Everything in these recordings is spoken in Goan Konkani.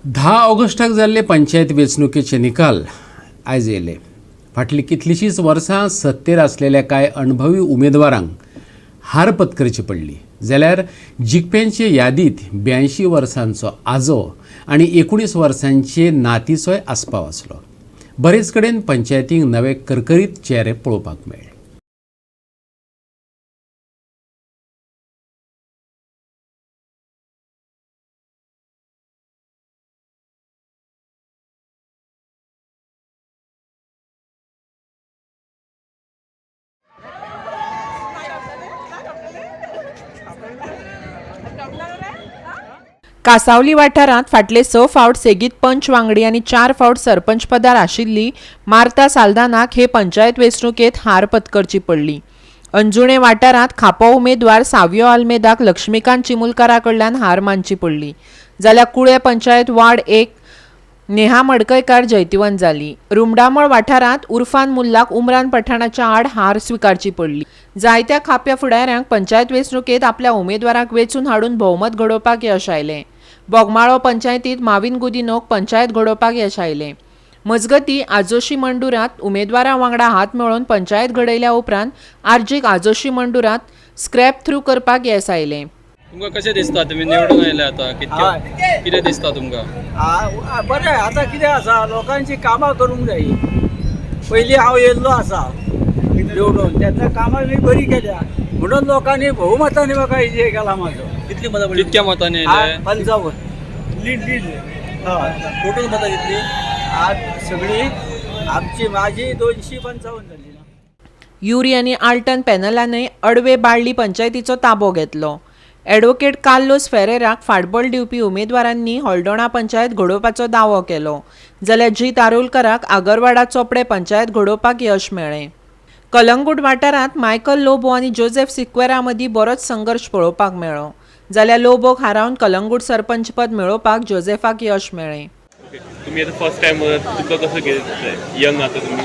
10 ऑगस्टाक जाल्ले पंचायत वेंचणुकेचे निकाल आयज येयले. फाटलीं कितलींशींच वर्सां सत्तेर आसलेल्या कांय अणभवी उमेदवारांक हार पत्करची पडली, जाल्यार जिखप्यांचे यादींत 82 वर्सांचो आजो आनी 19 वर्सांचे नातीचोय आस्पाव आसलो. बरेच कडेन पंचायतींक नवे करकरीत चेहरे पळोवपाक मेळ्ळे. कासावली वाठारांत फाटले 6 फावट सेगीत पंच वांगडी आनी 4 फावट सरपंच पदार आशिल्ली मार्ता साल्दानाक हे पंचायत वेंचणुकेंत हार पत्करची पडली. अंजुणे वाठारांत खापो उमेदवार सावियो आल्मेदाक लक्ष्मीकांत चिमुलकारा कडल्यान हार मानची पडली. जाल्यार कुळे पंचायत वार्ड 1 नेहा मडकयकार जैतिवंत जाली. रुमडामळ वाठारांत उर्फान मुल्लाक उमरान पठाणाच्या आड हार स्विकारची पडली. जायत्या खाप्या फुडाऱ्यांक पंचायत वेंचणुकेंत आपल्या उमेदवारांक वेंचून हाडून भोवमत घडोवपाक यश आयलें. बोगमाळो पंचायतींत माविन गुदिनोक पंचायत घडोवपाक यश आयलें. मजगती आजोशी मंडुरांत उमेदवारां वांगडा हात मेळोवन पंचायत घडयल्या उपरांत आर्जीक आजोशी मंडुरांत स्क्रॅप थ्रू करपाक येस आयलें. तुमकां कशें दिसता तुमी निवडून आयले आतां कितके कितें दिसता तुमकां? बरें, आतां कितें आसा, लोकांची कामां करूंक जाय. पयलीं हांव येयल्लो आसा निवडून, तेन्ना कामां बी बरी केल्या म्हणून लोकांनी भोवमतांनी म्हाका विजय केला म्हाजो. कितली मतां? कितक्या मतांनी येयले? 55. लीड लीड हय. टोटल मतां कितली? आज सगळी आमची माझी 255 जाली ना. युरी आनी आल्टन पॅनलानय अडवे बाळ्ळी पंचायतीचो ताबो घेतलो. ॲडव्होकेट कार्लोस फेरेराक फाटबळ दिवपी उमेदवारांनी हळदोणा पंचायत घडोवपाचो दावो केलो, जाल्यार जीत आरोलकराक आगरवाडा चोपडे पंचायत घडोवपाक यश मेळ्ळें. कलंगूट वाठारांत मायकल लोबो आनी जोसेफ सिक्वेरा मदीं बरोच संघर्श पळोवपाक मेळ्ळो, जाल्यार लोबोक हारोवन कलंगूट सरपंचपद मेळोवपाक जोसेफाक यश मेळ्ळें. तुमी आतां फर्स्ट टायम तुमकां कसो कितें दिसता? यंग आतां तुमी?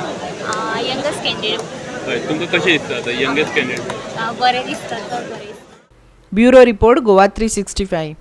Youngest candidate. हय, तुमकां कशें दिसता आतां यंगेस्ट कॅन्डिडेट? बरें दिसता, चड बरें दिसता. Bureau report, Goa 365.